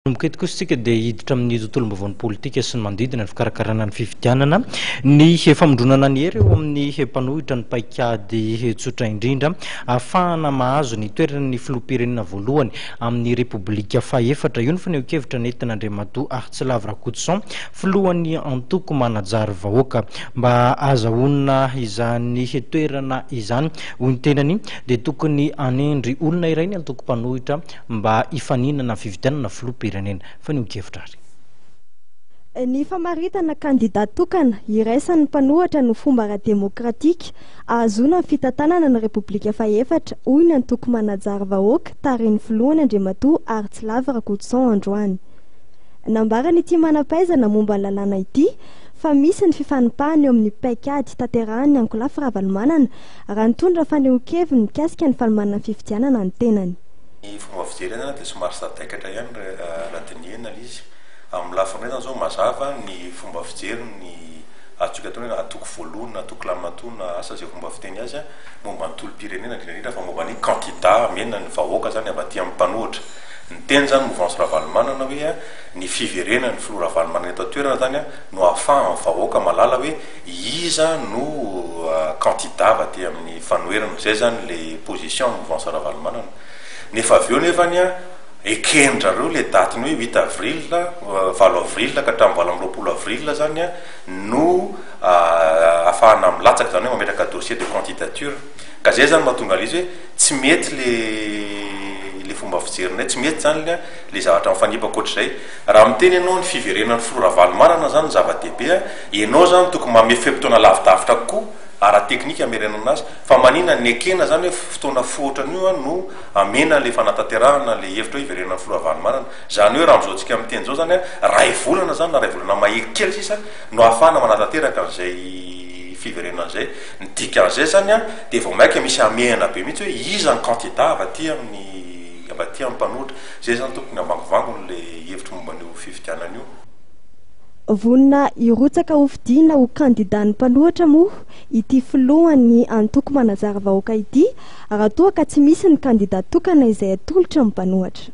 Manomboka eto kosa isika dia hiditra amin'ny tontolom-baovaon'ny politika sy ny manodidina ny fikarakarana ny fifidianana, ny famondronana ny hery eo amin'ny mpanohitra ny paikady tsotra indrindra ahafahana mahazo ny toeran'ny filoham-pirenena voalohany amin'ny Repoblika fahefatra. Io ny fanehoan-kevitra nentin'Andriamatoa Haritsilavo Rakotoson, filohan'ny antoko Manajary Vahoaka. Mba ahazahoana izany toerana izany, hoy ny tenany, dia tokony hanendry olona iray ny antoko mpanohitra mba hifaninana amin'ny fifidianana filoham-pirenena. Fanehoan-kevitra ary. Ny famaritana kandida tokana iraisan'ny mpanohatra no fomba ara-demokratika ahazoana ny fitantanana ny Repoblika fahefatra, hoy ny antoko Manajary Vahoaka tarihin'ny filohany Andriamatoa Haritsilavo Rakotoson androany. Nambaran'ity manam-pahaizana momba ny lalàna ity fa misy ny fifanipahana eo amin'ny paikady tanterahan'ny ankolafy Ravalomanana raha nitondra fanehoan-keviny mikasika ny fanomanana ny fifidianana ny tenany. Ny fomba fijery azy dia somary sadaikatra ihany raha dinihina ilay izy. Amin'ny lafiny iray izany izao mazava ny fomba fijery ny azontsika atao hoe antoko voalohany na antoko lamatoa na asa izay fomba fiteny azy momba ny tolom-pirenena indrindra indrindra fa momba ny kandida hamena ny vahoaka izany avy aty amin'ny mpanohitra. Niteny izany mouvance Ravalomanana hoe ny fiverenan'ny filoha Ravalomanana eto an-toerana izany no ahafahan'ny vahoaka mahalala hoe Iza no candidat avy aty amin'ny fanoherana? Izay izany ilay position mouvance Ravalomanana. Nefa avy eo nefany an, eken-dRareo ilay daty-ny hoe huit avril, 8 avril ka hatramin'ny 28 avril izany an, no ahafahana milatsaka, izany hoe mametraka dossier de candidature. Ka izay izany mahatonga an'ilay izy hoe tsy mety ilay fomba fijerinay, tsy mety izany ilay zavatra mifanipaka ohatr'izay. Raha miteny ianao ny fiverenan'ny filoha Ravalomanana izany no zava-dehibe a, ianao izany tokony manome fe-potoana lavidavitra kokoa ara-teknika hamerenana azy, fa manina ny ekena izany hoe fotoana fohy ohatran'io a no hamena an'ilay fanatanterahana ilay hevitra hoe hiverenan'ny filoha Ravalomanana. Izany hoe raha amin'izao tsika miteny izao izany a, iray volana izany na iray volana mahery kely sisa no ahafahana manatanteraka an'izay fiverenana izay. Ny dikan'izay izany a, dia vao mainka misy hamehana be mihitsy hoe iza ny candidat avy aty amin'ny avy aty amin'ny mpanohitra. Zay zany tompoko ny ambangovangony le hevitro momba an'io fifidianana io. Vonona hirotsaka hofidiana ho kandidan'ny mpanohitra moa ity filohan'ny antoko Manajary Vahoaka ity raha toa ka tsy misy ny kandida tokana izay atolotra ny mpanohitra.